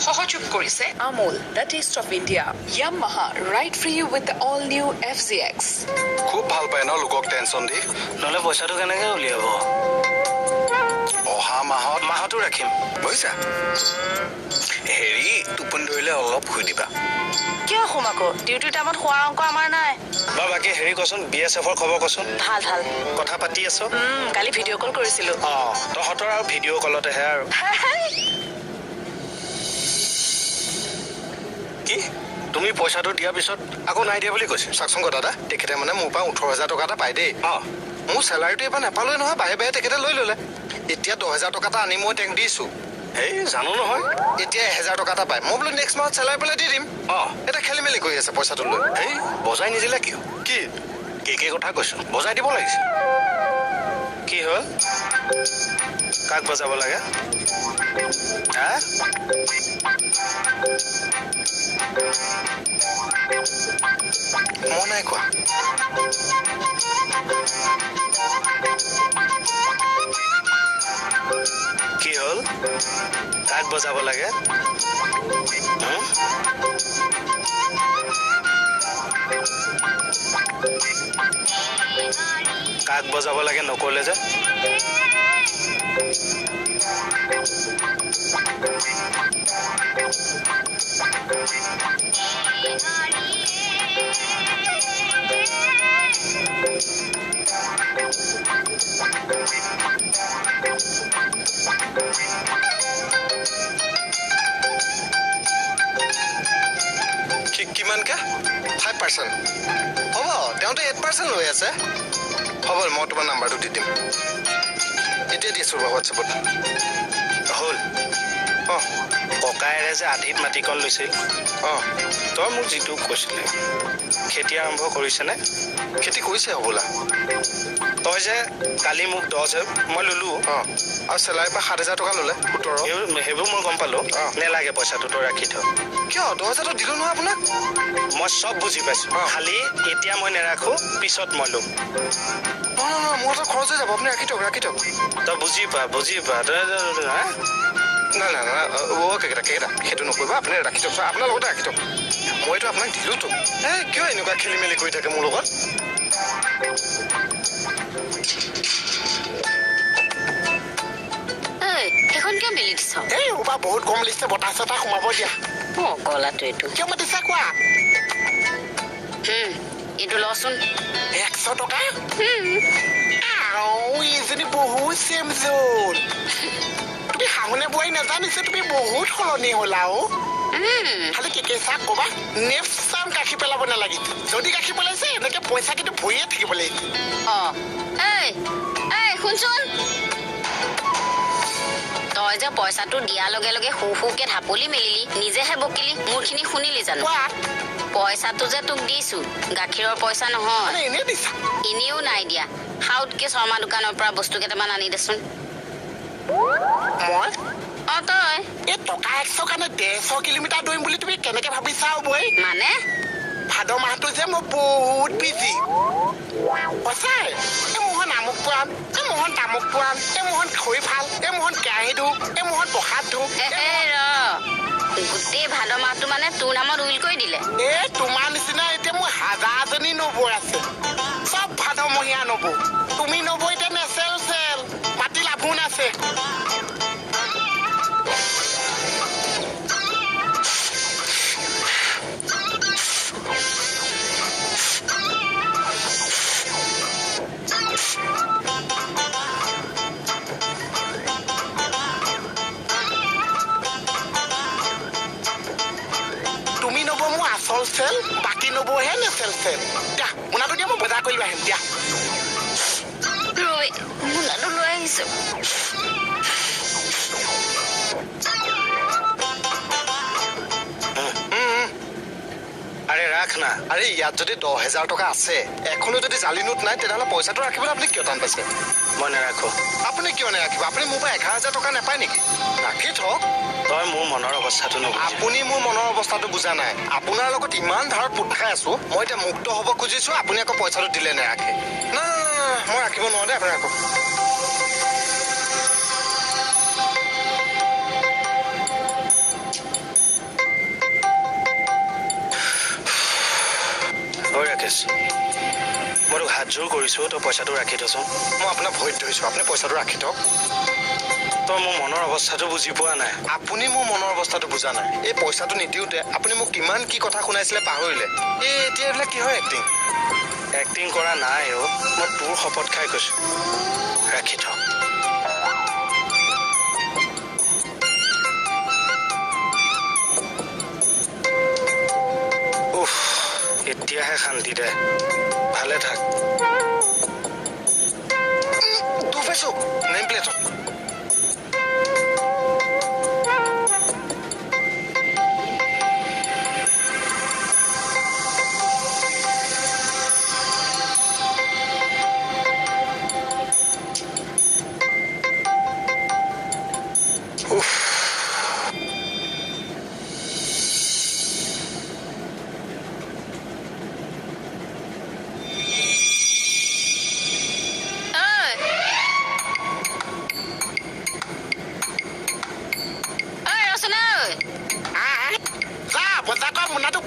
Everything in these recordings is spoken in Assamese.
সহযোগ কৰিছে Amul, the taste of India, Yamaha, ride free with the all new FZX। খুব ভাল পায় ন লোকক টেনচন দি? নহ'লে পইচাটো কেনেকে উলিয়াব? অহা মাহত মাহতো ৰাখিম বুজিছা। হেৰি, টোপনি ধৰিলে অলপ শুই দিবা। কিয় শুম আকৌ? ডিউটিৰ টাইমত শোৱাৰ অংক আমাৰ নাই। বা বাকী হেৰি কচোন, বি এছ এফৰ খবৰ কচোন। ভাল ভাল। কথা পাতি আছ? কালি ভিডিঅ' কল কৰিছিলো। অ, তহঁতৰ আৰু ভিডিঅ' কলতেহে আৰু। কি তুমি পইচাটো দিয়াৰ পিছত আকৌ নাই দিয়া বুলি কৈছে? চাওকচোন দাদা, তেখেতে মানে মোৰ পৰা 18,000 টকা এটা পায় দেই। অঁ, মোৰ চেলাৰীটো এইবাৰ নাপালোৱে নহয়, বাহে বাহে তেখেতে লৈ ল'লে। এতিয়া 10,000 টকা এটা আনি মই তেওঁক দিছোঁ। এই জানো নহয়। এতিয়া 1,000 টকা এটা পায়, মই বোলো নেক্সট মাহত চেলাৰী পেলাই দি দিম। অঁ, এতিয়া খেলি মেলি কৰি আছে পইচাটো লৈ। এই বজাই নিদিলে কিয়? কি কে কে কথা কৈছো, বজাই দিব লাগিছে। কি হ'ল? কাক বজাব লাগে? হা, মই নাই কোৱা। কি হ'ল? কাক বজাব লাগে? কাক বজাব লাগে নকলে যে? কিমানকে? 5% হ'ব। তেওঁতো 8% লৈ আছে। হ'ব, মই তোমাৰ নাম্বাৰটো দি দিম। এতিয়া দিছোঁ বাৰু হোৱাটছএপত। হ'ল। অঁ, ককায়েৰে যে আধিত মাটিকণ লৈছিল, অঁ, তই মোক যিটো কৈছিলি, খেতি আৰম্ভ কৰিছেনে? খেতি কৰিছে হ'বলা। তই যে কালি মোক 10,000 মই ল'লো। অঁ, আৰু চেলাৰীৰ পৰা 7,000 টকা ল'লে, 17। সেইবোৰ মই গম পালোঁ। নেলাগে পইচাটো, তই ৰাখি থ। কিয়? 10,000টো দিলোঁ নহয় আপোনাক। মই চব বুজি পাইছোঁ, খালি এতিয়া মই নেৰাখোঁ, পিছত মই ল'ম। নহয় নহয়, মোৰ হাতত খৰচ হৈ যাব, আপুনি ৰাখি থওক, ৰাখি থওক। তই বুজি পা, বুজি পা। হা, নাই নাই নাই, অ' কেইটা কেইটা সেইটো নকৰিব, আপুনি ৰাখি থওক, আপোনাৰ লগতে ৰাখি থওক। মইতো আপোনাক দিলোঁতো। এই কিয় এনেকুৱা খেলি মেলি কৰি থাকে মোৰ লগত? সেইখন কিয় মেলি দিছ? এই ৰ'বা, বহুত গৰম লাগিছে, বতাহ চতাহ সোমাব দিয়া। অ, গলাটো এইটো। কিয় মাতিছা কোৱা? এইটো লচোন। 100 টকা? এইজনী বহুত চেম জোন। তুমি শাহুনে বোৱাৰী নাজানিছে, তুমি বহুত সলনি হলা। অ, খালি কেকে চাক কবা, নেক্সট চাম গাখীৰ পেলাব নালাগিছে। যদি গাখীৰ পেলাইছে এনেকে পইচা কিন্তু ভৰিয়ে থাকিব লাগিছে। অ, এই এই শুনচোন, তই যে পইচাটো দিয়াৰ লগে লগে সু সুকে ঢাপলি মেলিলি, নিজেহে বকিলি, মোৰখিনি শুনিলি জানো? পইচাটো যে তোক দিছো গাখীৰৰ পইচা নহয়। এনেও নাই দিয়া। সাউতকে শৰ্মা দোকানৰ পৰা বস্তু কেইটামান আনি দেচোন। মই? অ, তই। এই টকা 100 কাৰণে 150 কিলোমিটাৰ দৌৰিম বুলি তুমি কেনেকে ভাবিছা বৈ? মানে ভাদ মাহটো যে মই বহুত বিজি সঁচাই। এই মোহন আমুক পোৱাম, এই মোহন তামুক পোৱাম, এই মোহন খৰি ফাল, এই মোহন কেৰাহী ধো, এই মোহন প্ৰসাদ ধো। গোটেই ভাদ মাহটো মানে তোৰ নামত will কৰি দিলে। এই তোমাৰ নিচিনা এতিয়া মোৰ হাজাৰজনী নবৌ আছে, চব ভাদমহীয়া নবৌ। তুমি নবৌ এতিয়া নেচেল চেল মাতি লাভো নাছে। তুমি নব মোৰ আচল চেল, বাকী নবহে নেচেল চেল। দিয়া মোনাটো দিয়া, মই বজাৰ কৰি আহিম। দিয়া মোনাটো লৈ আহিছো। আৰে ৰাখ না। আৰে ইয়াত যদি 10,000 টকা আছে, এখনো যদি জালি নোট নাই, তেনেহ'লে পইচাটো ৰাখিবলৈ আপুনি কিয় টান পাইছে? মই নাৰাখো। আপুনি কিয় নাৰাখিব? আপুনি মোৰ পৰা 11,000 টকা নাপায় নেকি? ৰাখি থওক। তই মোৰ মনৰ অৱস্থাটো নুবুজ। আপুনি মোৰ মনৰ অৱস্থাটো বুজা নাই। আপোনাৰ লগত ইমান ধাৰত পোত খাই আছো, মই এতিয়া মুক্ত হ'ব খুজিছো, আপুনি আকৌ পইচাটো দিলে নাৰাখে। না না না, মই ৰাখিব নোৱাৰো দেই, আপুনি ৰাখক। ঐ ৰাকেশ, মই তোক হাতযোৰ কৰিছোঁ, তই পইচাটো ৰাখি থচোন। মই আপোনাক ভৰিত ধৰিছোঁ, আপুনি পইচাটো ৰাখি থওক। তই মোৰ মনৰ অৱস্থাটো বুজি পোৱা নাই। আপুনি মোৰ মনৰ অৱস্থাটো বুজা নাই। এই পইচাটো নিদিওঁতে আপুনি মোক কিমান কি কথা শুনাইছিলে পাহৰিলে। এই এতিয়া এইবিলাক কিহৰ এক্টিং? এক্টিং কৰা নাই অ', মই তোৰ শপত খাই কৈছোঁ, ৰাখি থ। উফ, এতিয়াহে শান্তি দে, ভালে থাক। দুখ পাইছোঁ নেম প্লেটত।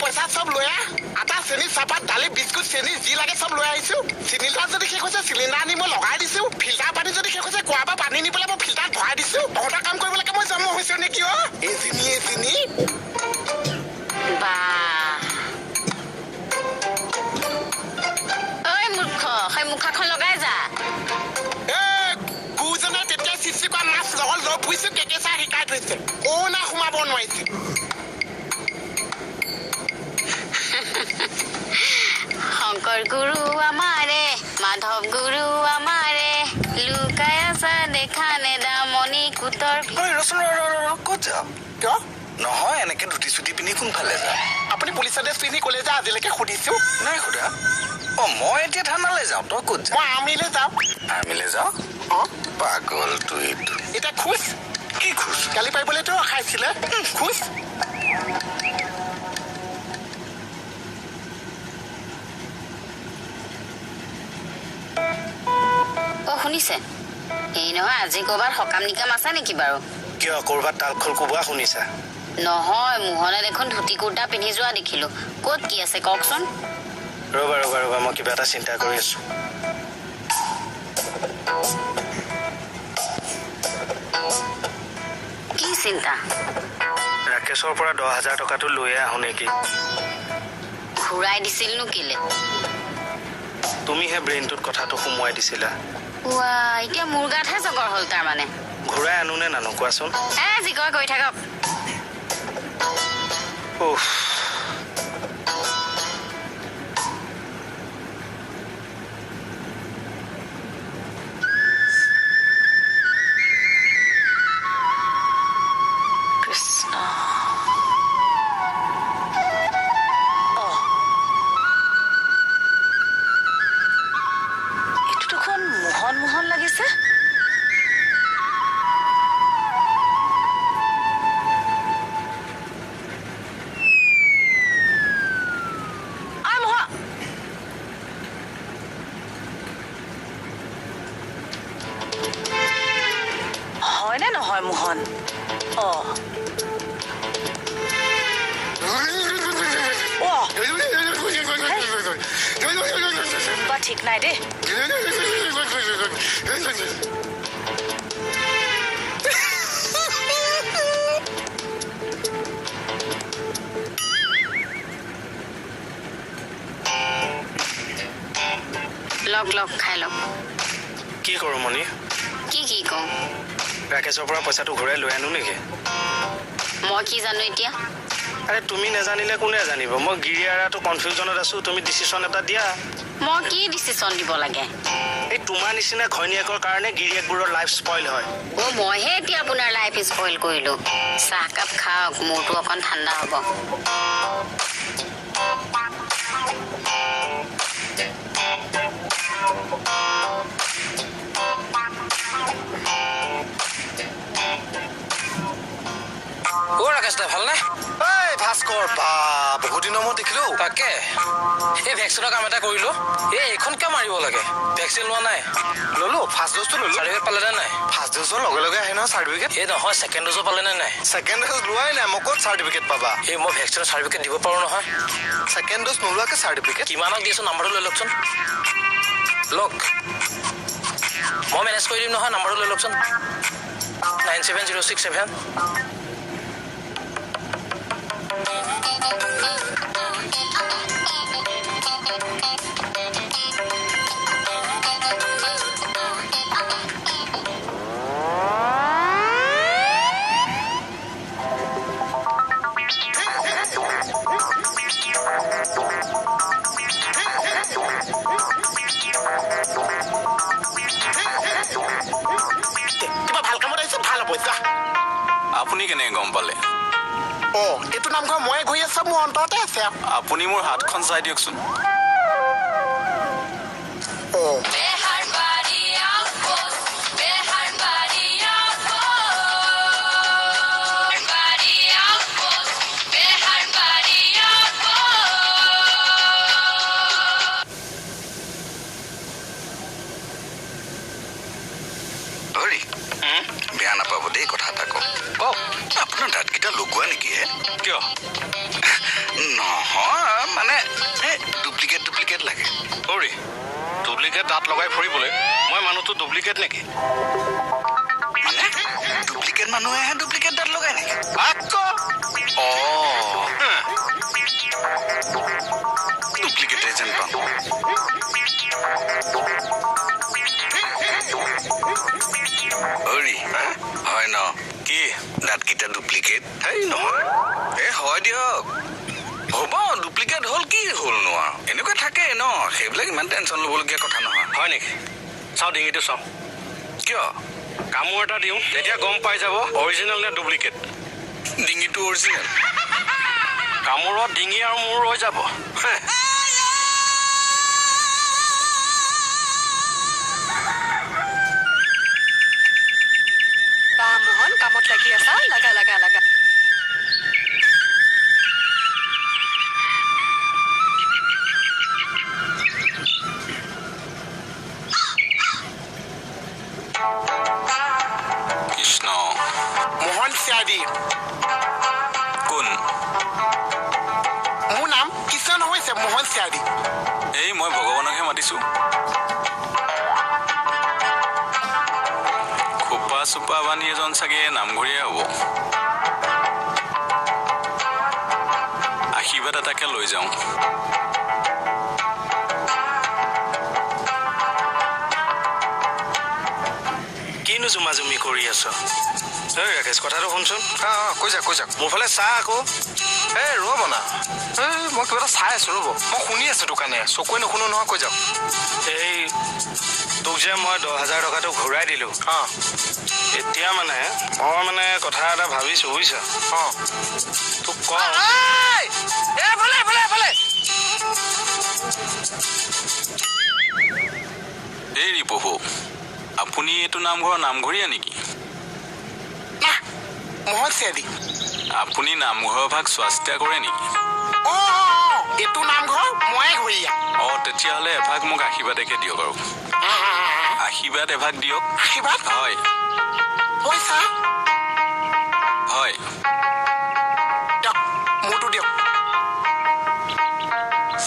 পইচা চব লৈ আহ, আটা চেনি চাহপাত দালি বিস্কুট চেনি যি লাগে চব লৈ আহিছো। চিলিণ্ডাৰ যদি শেষ হৈছে চিলিণ্ডাৰ আনি মই লগাই দিছো। ফিল্টাৰ পানী যদি শেষ হৈছে কুঁৱাৰ পৰা পানী নি পেলাই মই ফিল্টাৰত ভৰাই দিছো। তহঁতৰ কাম কৰিবলৈকে মই জন্ম হৈছো নেকি অ? এইখিনি এইখিনি মূৰ্খ, সেই মুখাখন লগাই যা। গুৰুজনে তেতিয়া সৃষ্টি কৰা মাছ লগত লৈ ফুৰিছো, কেকেচা শিকাই থৈছে, কোনা সোমাব নোৱাৰিছে। শংকৰ গুৰু আমাৰে, মাধৱ গুৰু আমাৰে, লুকাই আছা দেখা নে দামনি কুটৰ। ক'ত যাওঁ? কিয় নহয়, এনেকে ধুতি চুটি পিন্ধি কোনফালে যাওঁ? আপুনি পুলিচৰ ড্ৰেছ পিন্ধি ক'লে যে আজিলৈকে সুধিছো। নাই সোধা। অ, মই এতিয়া থানালৈ যাওঁ, তই ক'ত যাওঁ? মই আৰ্মিলৈ যাওঁ। আৰ্মিলৈ যাওঁ? অ, পাগল তই এইটো। এতিয়া খোজ কি খোজ? গালি পাৰিবলৈতো ৰখাইছিলে। খোজ। অ শুনিছে, এই নহয় আজি ক'ৰবাত সকাম নিকাম আছে নেকি বাৰু? কিয়, ক'ৰবাত তালখোল কোবোৱা শুনিছা? নহয়, মোহনে দেখোন ধুতি কুৰ্তা পিন্ধি যোৱা দেখিলো। ক'ত কি আছে কওকচোন। ৰ'বা ৰ'বা ৰ'বা, মই কিবা এটা চিন্তা কৰি আছো। কি চিন্তা? ৰাকেশৰ পৰা 10,000 টকাটো লৈয়ে আহো নেকি? ঘূৰাই দিছিলনো কেলে? তুমিহে ব্ৰেইনটোত কথাটো সোমোৱাই দিছিলা। ৱা, এতিয়া মোৰ গাতহে জগৰ হ'ল তাৰমানে। ঘূৰাই আনো নে নানো কোৱাচোন? এ যি কয় কৰি থাকক। উফ, কৃষ্ণ। অ, এইটো দেখোন মোহন মোহন লাগিছে। আই মোহন, হয়নে নহয় মোহন? অ অ, বা ঠিক নাই দেই। লগ লগ খাই লওক। কি কৰোঁ মণি? কি কি কওঁ? ৰাকেশৰ পৰা পইচাটো ঘূৰাই লৈ আনো নেকি? মই কি জানো এতিয়া? আৰে তুমি নাজানিলে কোনে জানিব? মই গিৰিয়াৰাটো কনফিউজনত আছো, তুমি ডিচিশ্যন এটা দিয়া। মই কি ডিচিশ্যন দিব লাগে? এই তোমাৰ নিচিনা ঘৈণীয়েকৰ কাৰণে গিৰিয়েকবোৰৰ লাইফ স্পইল হয়। অ, মইহে এতিয়া আপোনাৰ লাইফ স্পইল কৰিলো। চাহকাপ খাওক, মূৰটো অকণ ঠাণ্ডা হ'ব। অ ৰাকেশ দা, ভালনে? এই ভাস্কৰ, বা বহুত দিনৰ মূৰত দেখিলো। তাকে এই ভেকচিনৰ কাম এটা কৰিলো। এই এইখন কিয় মাৰিব লাগে? ভেকচিন লোৱা নাই? ললো, ফাৰ্ষ্ট ড'জটো ললো। চাৰ্টিফিকেট পালে নে নাই? ফাৰ্ষ্ট ড'জৰ লগে লগে আহে নহয় চাৰ্টিফিকেট। এই নহয়, ছেকেণ্ড ড'জো পালে নে নাই? ছেকেণ্ড ড'জ লোৱাই নাই মই, ক'ত চাৰ্টিফিকেট পাবা? এই মই ভেকচিনৰ চাৰ্টিফিকেট দিব পাৰো নহয়। ছেকেণ্ড ড'জ নোলোৱাকে চাৰ্টিফিকেট? কিমানক দিছো নাম্বাৰটো লৈ লওকচোন। লওক, মই মেনেজ কৰি দিম নহয়, নাম্বাৰটো লৈ লওকচোন। 97067। আপুনি কেনেকে গম পালে? অ, এইটো নামঘৰ মই ঘূৰি আছো, মোৰ অন্তৰতে আছে। আপুনি মোৰ হাতখন চাই দিয়কচোন। অ, বেয়া নাপাব দেই, কথা এটা কওক। কওক। আপোনাৰ দাঁতকেইটা লগোৱা নেকি হে? কিয়? নহয় মানে ডুপ্লিকেট ডুপ্লিকেট লাগে। অৰি, ডুপ্লিকেট দাঁত লগাই ফুৰিবলৈ মই মানুহটো ডুপ্লিকেট নেকি? মানে ডুপ্লিকেট মানুহেহে ডুপ্লিকেট দাঁত লগাই নেকি? অ, ডুপ্লিকেট যেন পাওঁ। হয় ন? কি দাঁতকেইটা ডুপ্লিকেট? হেই নহয়। এ হয় দিয়ক, হ'ব ডুপ্লিকেট হ'ল কি হ'ল নো আৰু, এনেকুৱা থাকে ন, সেইবিলাক ইমান টেনশ্যন ল'বলগীয়া কথা নহয়। হয় নেকি? চাওঁ ডিঙিটো চাওঁ। কিয়? কামোৰ এটা দিওঁ, তেতিয়া গম পাই যাব অৰিজিনেল নে ডুপ্লিকেট। ডিঙিটো অৰিজিনেল। কামোৰত ডিঙি আৰু মূৰ ৰৈ যাব। মোহন, কামত লাগি আছা? লাগা লাগা লাগা। কৃষ্ণ। মোহন চিয়াদি। কোন? মোৰ নাম কৃষ্ণ নহৈছে, মোহন চিয়াদি। এই মই ভগৱানকহে মাতিছো। খোপা চোপা বান্ধি এজন চাগে নামঘৰীয়া হ'ব। আশীৰ্বাদ এটাকে লৈ যাওঁ। কিনো জুমা জুমি কৰি আছ? ঐ ৰাকেশ, কথাটো শুনচোন। অঁ, কৈ যাক কৈ যাক। মোৰ ফালে চা আকৌ। এই ৰ'ব না, এই মই কিবা এটা চাই আছো, ৰ'ব। মই শুনি আছো দোকানে, চকুৱে নুশুনো নহয়। কৈ যাওক। এই তোক যে মই 10,000 টকাটো ঘূৰাই দিলোঁ। অঁ, এতিয়া মানে মই মানে কথা এটা ভাবিছোঁ, বুজিছ? অঁ, তোক কওঁ। এই ৰিপহু, আপুনি এইটো নামঘৰৰ নামঘৰীয়া নেকি? না, মোহন চিয়াদি। আপুনি নামঘৰৰ ভাগ চোৱা চিতা কৰে নেকি? অ, এইটো নামঘৰ ময়ে ঘূৰিয়া। অ, তেতিয়াহ'লে এভাগ মোক আশীৰ্বাদকে দিয়ক আৰু। আশীৰ্বাদ এভাগ দিয়ক। আশীৰ্বাদ? হয়। পইচা? হয়। দিয়ক, মোৰটো দিয়ক।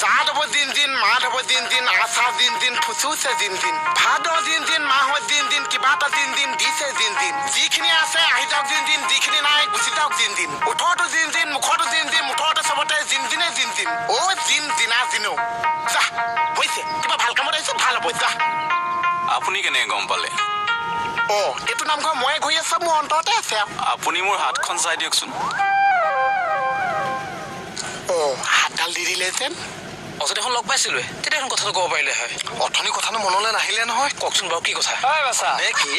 জাত হ'ব দিন দিন, মাত হ'ব দিন দিন, আচাৰ দিন দিন, ফুচুছে দিন দিন, ভাদ দিন দিন, মাহত দিন দিন, কিবা এটা দিন দিন দিছে দিন দিন। যিখিনি আছে আহি যাওক দিন দিন, যিখিনি নাই গুচি যাওক দিন দিন। ওঠৰটো দিন দিন, মুখৰটো দিন দিন, মুঠৰতে চবতে জিন জিনে জিন জিন। অ জিন জিনা জিনো। যা হৈছে, কিবা ভাল কামত আহিছে, ভাল হ'ব যা। আপুনি কেনেকে গম পালে? অ, এইটো নামঘৰ ময়ে ঘূৰি আছো, মোৰ অন্তৰতে আছে। আপুনি মোৰ হাতখন চাই দিয়কচোন। অ, হাতডাল দি দিলে যেন। অথনি এখন লগ পাইছিলোৱে, তেতিয়া এখন কথাটো ক'ব পাৰিলে হয়। অথনি কথাটো মনলৈ নাহিলে নহয়। কওকচোন বাৰু, কি কথা? কি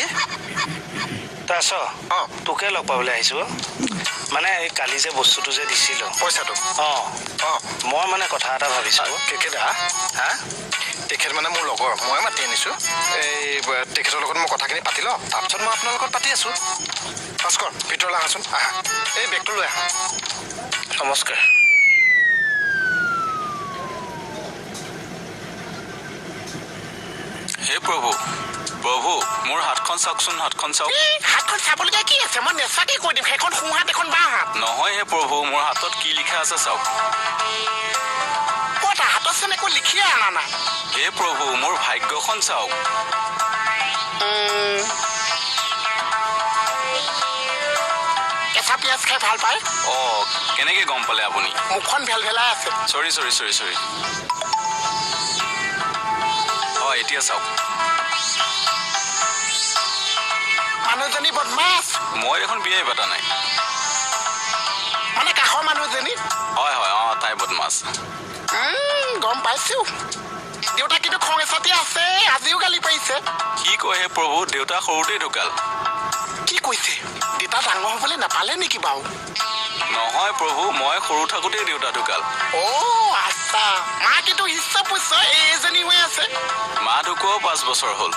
তই আছ? অঁ, তোকে লগ পাবলৈ আহিছো। মানে এই কালি যে বস্তুটো যে দিছিলো, পইচাটো। অঁ অঁ, মই মানে কথা এটা ভাবিছো। কেকেদা? হা? তেখেত মানে মোৰ লগৰ, মই মাতি আনিছোঁ। এই তেখেতৰ লগত মই কথাখিনি পাতি লওঁ, তাৰপিছত মই আপোনাৰ লগত পাতি আছোঁ। ভাস্কৰ, ভিতৰলৈ আহাচোন। আহা, এই বেগটো লৈ আহা। নমস্কাৰ। হে প্ৰভু, প্ৰভু মোৰ হাতখন চাওকচোন, হাতখন চাওক। হাতখন চাবলগীয়া কি আছে? মই নেচাকে কৈ দিম, সেইখন সোঁহাত এখন বাওঁ হাত। নহয় হে প্ৰভু, মোৰ হাতত কি লিখা আছে চাওক। ক'ত হাতত চোন একো লিখিয়ে অনা নাই। হে প্ৰভু, মোৰ ভাগ্যখন চাওক। কেঁচা পিঁয়াজ খাই ভাল পায়? অ, কেনেকে গম পালে আপুনি? মুখখন ভেলভেলাই আছে। চৰি চৰি চৰি চৰি। হয়, এতিয়া চাওক। মানুহজনী বদমাছ। মই দেখোন বিয়াই পতা নাই। মানে কাষৰ মানুহজনী? হয় হয়, অ, তাই বদমাছ। গম পাইছো। দেউতা কিন্তু খং এচাতি আছে, আজিও গালি পাৰিছে। কি কয় হে প্ৰভু, দেউতা সৰুতেই ঢুকাল। কি কৈছে? দেউতা ডাঙৰ হ'বলৈ নাপালে নেকি বাৰু? নহয় প্ৰভু, মই সৰু থাকোঁতেই দেউতা ঢুকাল। অ আচ্ছা। মা কিন্তু হিচাপ পুচ্ছ এইজনী হৈ আছে। মা ঢুকোৱাও 5 বছৰ হ'ল।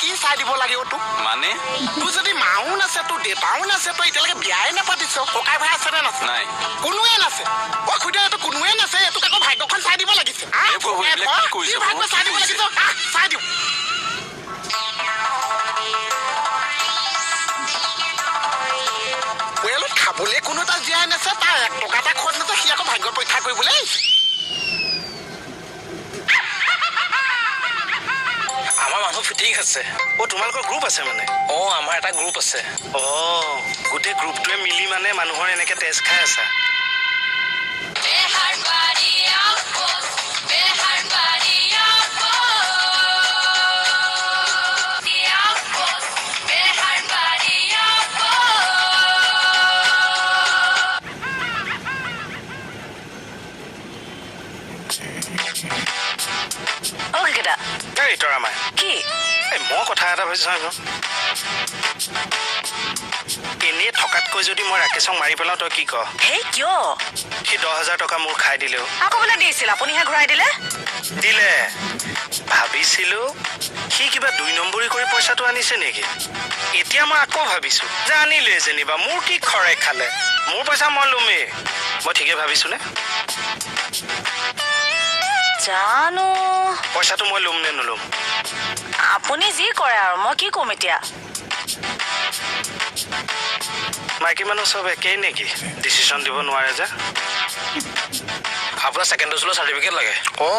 কি চাই দিব লাগিব তোক? মানে তোৰ যদি মাও নাছে, তোৰ দেউতাও নাছে, তই এতিয়ালৈকে বিয়াই নাপাতিছ। ককাই ভাই আছে নে নাছে? নাই, কোনোৱে নাছে। অ খুদা, এইটো কোনোৱে নাছে, এইটোক আকৌ ভাগ্যখন চাই দিব লাগিছে। ভাগ্য চাই দিব লাগিছে, চাই দিওঁ। খাবলৈ কোনো এটা জীয়াই নাছে, তাৰ 1 টকা এটা খৰচ নাছে, সি আকৌ ভাগ্য পৰীক্ষা কৰিবলৈ আহিছে। আমাৰ মানুহ ফিটিং আছে। অ, তোমালোকৰ গ্ৰুপ আছে মানে? অ, আমাৰ এটা গ্ৰুপ আছে। অ, গোটেই গ্ৰুপটোৱে মিলি মানে মানুহৰ এনেকে তেজ খাই আছা। কি? মই কথা এটা ভাবিছো, এনেই থকাতকৈ যদি মই ৰাকেশক মাৰি পেলাওঁ, তই কি ক? হেই কিয়? সি 10,000 টকা মোৰ খাই দিলেও। আকৌ বোলে দিছিল, আপুনিহে ঘূৰাই দিলে? দিলে। ভাবিছিলো সি কিবা 2 নম্বৰী কৰি পইচাটো আনিছে নেকি। এতিয়া মই আকৌ ভাবিছো যে আনিলে যেনিবা, মোৰ কি খৰে খালে, মোৰ পইচা মই ল'মেই। মই ঠিকে ভাবিছো নে? জানো পইচাটো মই ল'ম নে নল'ম। আপুনি যি কৰে আৰু, মই কি ক'ম এতিয়া। মাইকী মানুহ চব একেই নেকি, ডিচিশ্যন দিব নোৱাৰে যে? আপোনাৰ ছেকেণ্ড ড'জ লোৱা চাৰ্টিফিকেট লাগে? অ,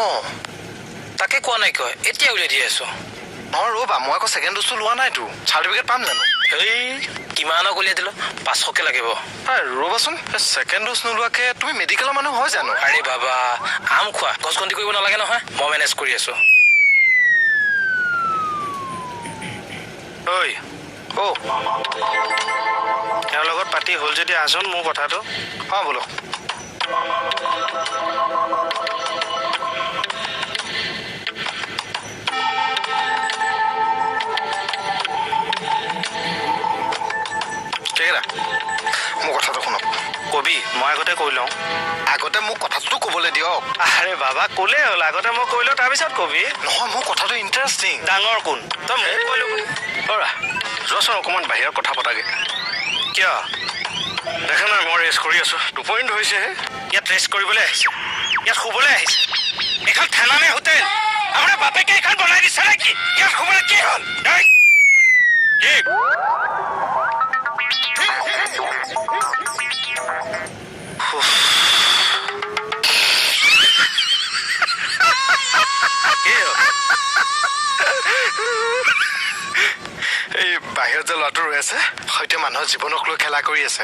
তাকে কোৱা নাই কয়, এতিয়া উলিয়াই দি আছো। নহয় ৰ'বা, মই আকৌ ছেকেণ্ড ড'জটো লোৱা নাইতো, চাৰ্টিফিকেট পাম জানো? এই কিমানক উলিয়াই দিলো, 500কে লাগিব। ৰ'বাচোন, ছেকেণ্ড ড'জ নোলোৱাকে তুমি মেডিকেলৰ মানুহ হয় জানো? আৰে বাবা, আম খোৱা গছ গন্তি কৰিব নালাগে নহয়, মই মেনেজ কৰি আছো। ঐ অ, তেওঁৰ লগত পাতি হ'ল যদি আহচোন মোৰ কথাটো। অঁ বোলো। মোৰ কথাটো শুনক। কবি, মই আগতে কৈ লওঁ। আগতে মোক কথাটোতো ক'বলৈ দিয়ক। আৰে বাবা, ক'লেই হ'ল, আগতে মই কৈ লওঁ তাৰপিছত কবি। নহয়, মোৰ কথাটো ইণ্টাৰেষ্টিং। ডাঙৰ কোন তই মোক কৈ ল'ব। অৰা যোৱাচোন অকণমান বাহিৰত কথা পতাগে। কিয়? দেখা নাই মই ৰেষ্ট কৰি আছো, টোপনি ধৰিছেহে। ইয়াত ৰেষ্ট কৰিবলৈ আহিছে, ইয়াত শুবলৈ আহিছে। এইখন থানা নে হোটেল? আপোনাৰ বাপেকে এইখন বনাই দিছে নেকি? ইয়াত শুবলৈ কি হ'ল? কি এই বাহিৰত যে ল'ৰাটো ৰৈ আছে, হয়তো মানুহৰ জীৱনক লৈ খেলা কৰি আছে।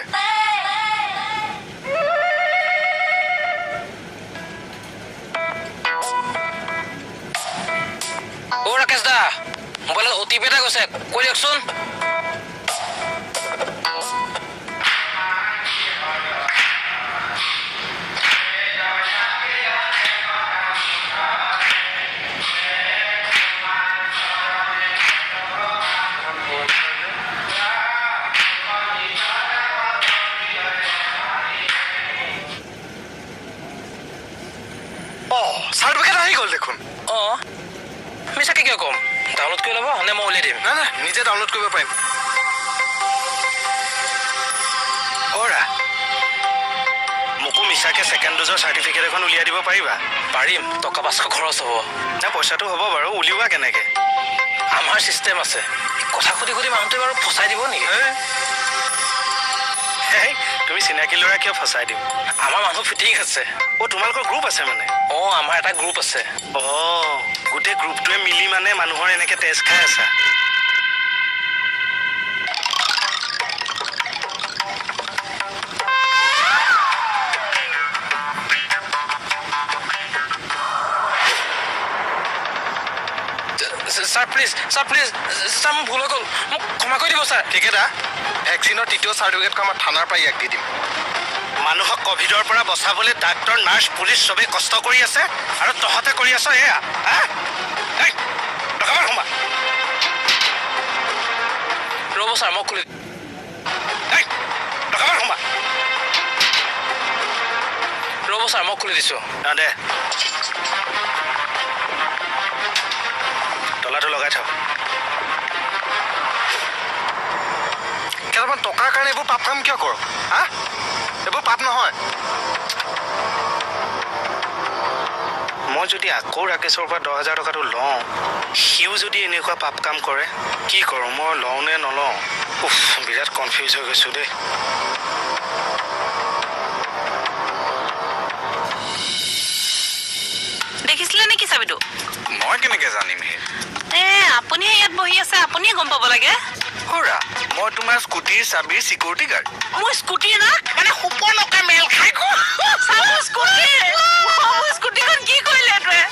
অ ৰাকেশ দা, মোবাইলত অ টি পি এটা গৈছে, কৈ দিয়কচোন। চাৰ্টিফিকেট আহি গ'ল দেখোন। অ, মিছাকে কিয় ক'ম? ডাউনলোড কৰি ল'ব নে মই উলিয়াই দিম? নাই নাই, নিজে ডাউনলোড কৰিব পাৰিম। অৰা, মোকো মিছা মিছাকৈ ছেকেণ্ড ড'জৰ চাৰ্টিফিকেট এখন উলিয়াই দিব পাৰিবা? পাৰিম, টকা 500 খৰচ হ'ব। না, পইচাটো হ'ব বাৰু, উলিওৱা কেনেকৈ? আমাৰ চিষ্টেম আছে। কথা সুধি সুধি মানুহটোৱে বাৰু ফচাই দিব নেকি? তুমি চিনাকি ল'ৰা, কিয় ফচাই দিম? আমাৰ মানুহ ফিটিং আছে। অ', তোমালোকৰ গ্ৰুপ আছে মানে? অঁ, আমাৰ এটা গ্ৰুপ আছে। অঁ, গোটেই গ্ৰুপটোৱে মিলি মানে মানুহৰ এনেকৈ তেজ খাই আছা? Sir please, sir please, sir মোৰ ভুল হৈ গ'ল, মোক ক্ষমা কৰি দিব ছাৰ। ঠিকে দা, ভেকচিনৰ তৃতীয় চাৰ্টিফিকেটখন আমাৰ থানাৰ পৰা ইয়াক দি দিম। মানুহক কভিডৰ পৰা বচাবলৈ ডাক্তৰ, নাৰ্ছ, পুলিচ চবেই কষ্ট কৰি আছে আৰু তহঁতে কৰি আছ এয়া। সোমা ৰ'ব ছাৰ, মই খুলি সোমা। ৰ'ব ছাৰ, মই খুলি দিছোঁ। দে, তলাটো লগাই থ। কেইটামান টকাৰ কাৰণে এইবোৰ পাপ কাম কিয় কৰ? হা, এইবোৰ পাপ নহয়। মই যদি আকৌ ৰাকেশৰ পৰা 10,000 টকাটো লওঁ, সিও যদি এনেকুৱা পাপ কাম কৰে, কি কৰোঁ মই? লওঁ নে নলওঁ? উফ, বিৰাট কনফিউজ হৈ গৈছোঁ দেই। দেখিছিলে নেকি চাবিটো? মই কেনেকে জানিম হে? এ আপুনিহে ইয়াত বহি আছে, আপুনিয়ে গম পাব লাগে। খুৰা, মই তোমাৰ স্কুটিৰ চাবিৰ চিকিউৰিটি গাৰ্ড। মোৰ স্কুটিৰ না মানে সুপনকা মেল খাই গ'ল। স্কুটিখন কি কৰিলে তোৱে?